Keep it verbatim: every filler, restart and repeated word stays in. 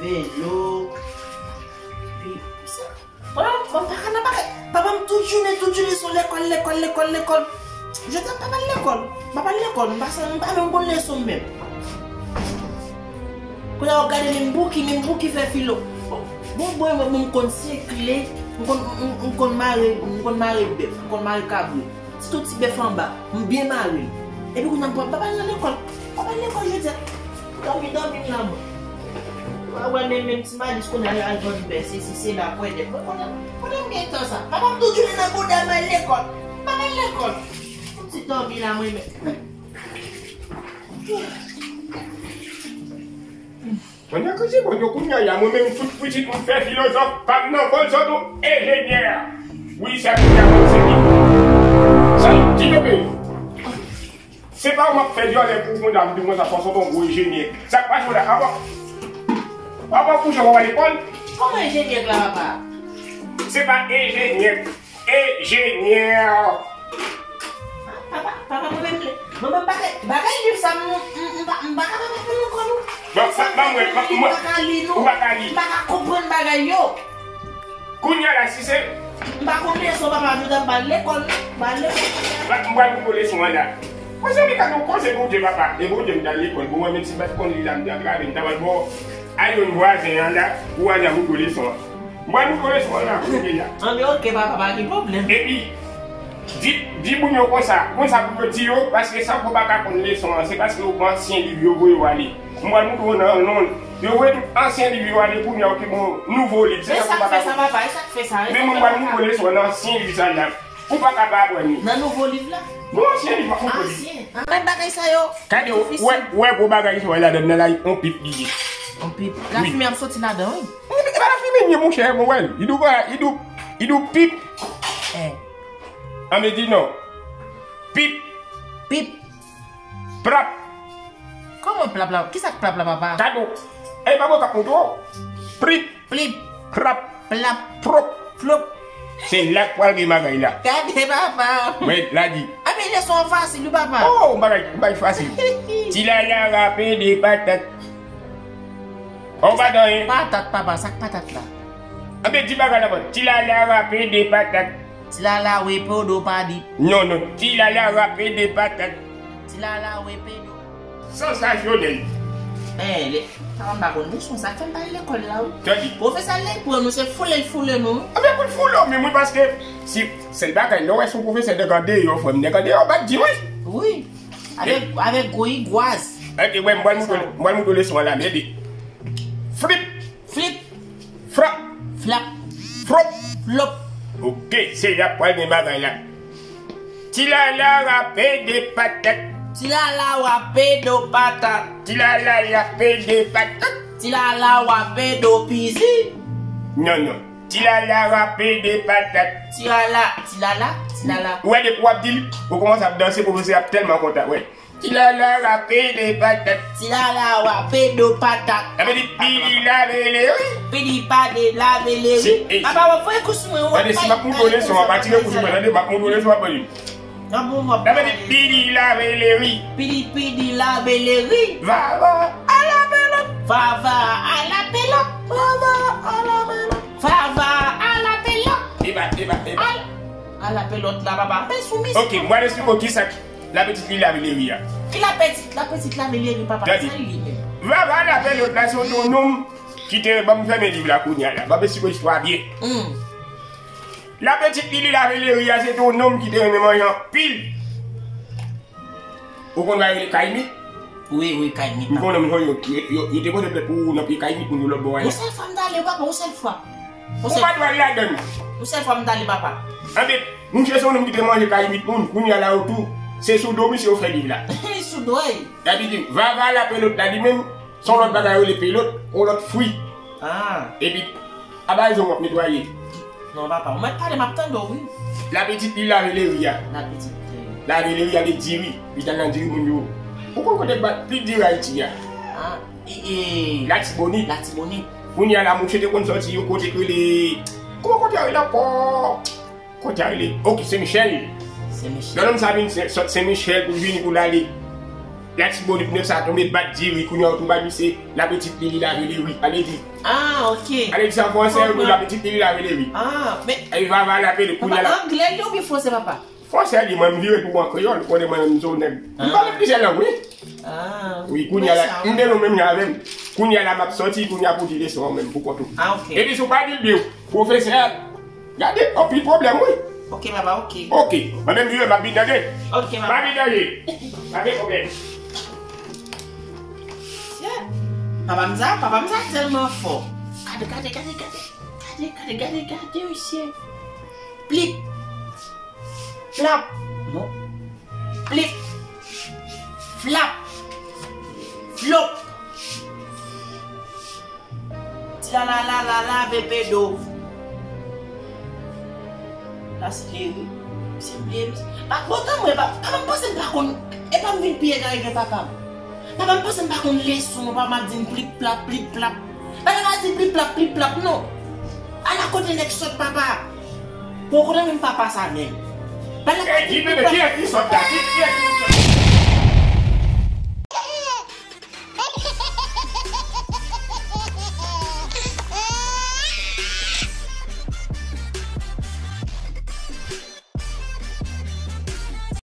Velo. Pi, sa. Mwen, mwen pa ka nan bagay. Papa m tout jounen, tout jounen se lekòl, lekòl, lekòl, lekòl. Jodi a m pa al lekòl. M pa al lekòl. M pa sa, m pa menm konn leson m menm. Kounye a w gade men m bouki, men m bouki fè filo. Bon, bon, mwen, mwen, m konn sekle, m konn, m, m, m konn mare, m konn mare bèf, m konn mare kabrit. Sitou ti bèf anba, m byen mare l. Epi kounye a m pran, m pa al nan lekòl. M pa al lekòl jodi a. Dòmi, dòmi m nan mwen. Mwen, mwen, menm, menm ti malis kounye a, al vann bèf, se si, se la, kwè dèf. Mwen, konnen, konnen m gen tan sa. Papa m tout jounen nan bouda m al lekòl. M pa al lekòl. M ti dòmi la, mwen, men. Pandan ke se bon, yo kounye a, mwen menm tout pitit mwen fè filozòf, pa m nan kòl sòt ou enjenyè. Wi, sa kounye a mwen se li. Sa, ti bebe. Se pa w m ap fè dyòlè pou w konn dam di mwen sa fò sòt yon gwo enjenyè. Sa k pase w la, apa, apa w kouche w pa lekòl? Kòman enjenyè la, papa? Se pa enjenyè. Enjenyè. Papa, papa, mwen menm, mwen menm bagay, bagay liv sa, m, m, m pa, m pa ka papa pou nou kò nou. Bon, sa, ban mwen, ban mwen, m pa ka li, non. Ou pa ka li. M pa ka konprann bagay yo. Kounye a la, si se. M pa konn leson, papa, nou t ap al lekòl, nou, m al lekòl. M pral pou leson an la. Mezanmi, gade yon koze Bondye, papa. E Bondye, m t al lekòl. Bon, mwen menm si m pa t konn li la, m t antrave, m t ap al bò. Al yon vwazen an la, pou vwazen an pou leson an. Mwen, nou konnen sou la kounye a. Anben, oke, papa, pa gen pwoblèm. Epi, di, di moun yo konsa, konsa pou yo di yo, paske san fò pa ka konn leson an, se paske yo pran ansyen liv yo voye yo ale. Mwen, nou konnen nan non, yo voye tout ansyen liv yo ale, kounye a yo ki bon nouvo liv, se sa pou pa ka konn. E sa k fè sa, papa? E sa k fè sa? Men mwen, mwen, nou konnen leson an nan ansyen liv sa la. Ou pa ka pa aprann li. Nan nouvo liv la? Non, ansyen liv, pa nouvo liv. Ansyen. Anben, bagay sa yo. Gade, wè, wè, gwo bagay sa, wè, ladann nan la, yon pip li ye. Yon pip. Lafimen ap soti ladan, wi. E pa lafimen li ye, monchè, mwen wè l. Li dou, li dou, li dou pip. Eh. An vle di non. Pip. Pip. Prap. Kòman plap la? Kisa k plap la, papa? Kado. E pa mwen k ap montre w. Prip. Plip. Prap. Plap. Prop. Flop. Se la k pral gen bagay la. Gade, papa. Mwen la di. Anben, leson an fasil, wi, papa. Oh, bagay, bagay fasil. Ti lala rape de patat. Oh, pa dan, hein. Patat, papa, sa k patat la? Anben, di bagay la, bon. Ti lala rape de patat. Ti lala wepe do pa di. Non, non. Ti lala rape de patat. Ti lala wepe do. Sansasyonèl. Eh, le, papa m pa konn leson sa, fè m pa al lekòl la, wi. Tande. Pwofesè al lekòl nou, se foule l foule nou. Anben, pou l foule w, men mwen, paske si sèl bagay, lè w wè se yon pwofesè nèg andeyò, frè m, nèg andeyò bat di, wi. Wi. Avèk, avèk gwo igwaz. Oke, wè, m pral montre w, m pral montre w leson an la, men epi. Flip. Flip. Frap. Flap. Frop. Flop. Oke, se la pral gen bagay la. Ti lala rape de patat. Ti lala rape do patat. Ti lala rape de patat. Ti lala rape do pizi. Non, non. Ti lala rape de patat. Ti lala, ti lala, ti lala. Ou wè depi w ap di l, ou kòmanse ap danse, pwofesè ap tèlman kontan, wè. Ti lala rape de patat. Ti lala rape do patat. Sa vle di pili lave le ri. Pili pa de lave le ri. Si, e, papa, w ap voye kou sou mwen, w ap. Tande, si m ap montre w leson an, pa tire kou sou mwen, tande, m ap montre w leson an, pa li. Sa vle di pili lave le ri. Pili, pili lave le ri. Vava a la pelòt. Vava a la pelòt. Vava a la pelòt. Vava a la pelòt. Eba, eba, eba. Al, a la pelòt la, papa. Fè soumisyon. Oke, m pral esplike w kisa ki Lapetit li lave le ri a. Ki lapetit, lapetit lave le ri, papa? Gade. Sa li menm? Vava lapelòt la se yon nonm ki te, ban m fèmen liv la kounye a la. Ban m esplike w istwa byen. Hmm. Lapetit li, li lave le ri a, se te yon nonm ki te renmen manje anpil. Ou konn bagay rele kay mit? Wi, wi, kay mit. M konnen moun yo, yo, yo, yo te pote plent pou ou nan pye kay mit moun yo lòt bò a la. Yon sèl fwa m t ale, papa, yon sèl fwa. Ou pa dwe al ladann. Yon sèl fwa m t ale, papa. Anben, mouche se yon nonm ki te manje kay mit moun, kounye a la yo tou, se sou do misye yo fè liv la. Sou do, wi. Epi di, vava lapelòt la li menm, se yon lòt bagay yo rele pelòt, yon lòt fwi. Ah. Epi, aba rezon w ap netwaye. Non, papa, ou mèt pale, m ap tande w, wi. Lapetit li lave le ri a. Lapetit li. Lave le ri a, vle diri. Li t al nan diri moun yo. Ou konn kote bat pi diri Ayiti a? Ah. E, e, Latibonit. Latibonit. Kounye a la, mouche te konn sòti yon kote k rele, kòman kote a rele ankò? Kote a rele, oke, Sen Michèl. Sen Michèl. Lè nonm sa vin Sen, sòt Sen Michèl pou l vini pou l ale. Latibonit nèf sa tonbe bat diri, kounye a w tou ba li se lapetit li, li lave le ri. Ale di. Ah, ok. Ale di sa an fransè, yo di lapetit li, li lave le ri. Ah, men. E vava lape li, kounye a la. Anglè li oubyen fransè, papa? Fransè li, mwen m vire pou mwen kreyòl, ou konnen mwen menm m se yon nèg. M pale plizyè lang, wi. Ah. Wi, kounye a la, m de nou menm jan avè m. Kounye a la m ap sòti, kounye a pou di leson an menm pou kont ou. Ah, ok. Epi si w pa di l byen, pwofesè a, gade, anpil pwoblèm, wi. Ok, papa, ok. Ok. Mwen menm vire, m ap vin tande. Ok, papa. M ap vin tande. Pa gen pwoblèm. Papa m sa, papa m sa tèlman fò. Gade, gade, gade, gade. Gade, gade, gade, gade, mesye. Plip. Flap. Non. Plip. Flap. Flop. Ti la la la la la, bebe do. La se leri. Se leri. Pa, bon, tan mwen, pa, pa, m panse m pa konn. E pa m vin pi egare ke papa m. Papa m panse m pa konn leson, papa m ap di m plip plap, plip plap. Papa m ap di plip plap, plip plap, non. Ala kote nèg sòt, papa. Bon, kote menm papa sa menm? Pale. Ey, di bebe, kiyès ki sòt la? Ki, kiyès ki sòt?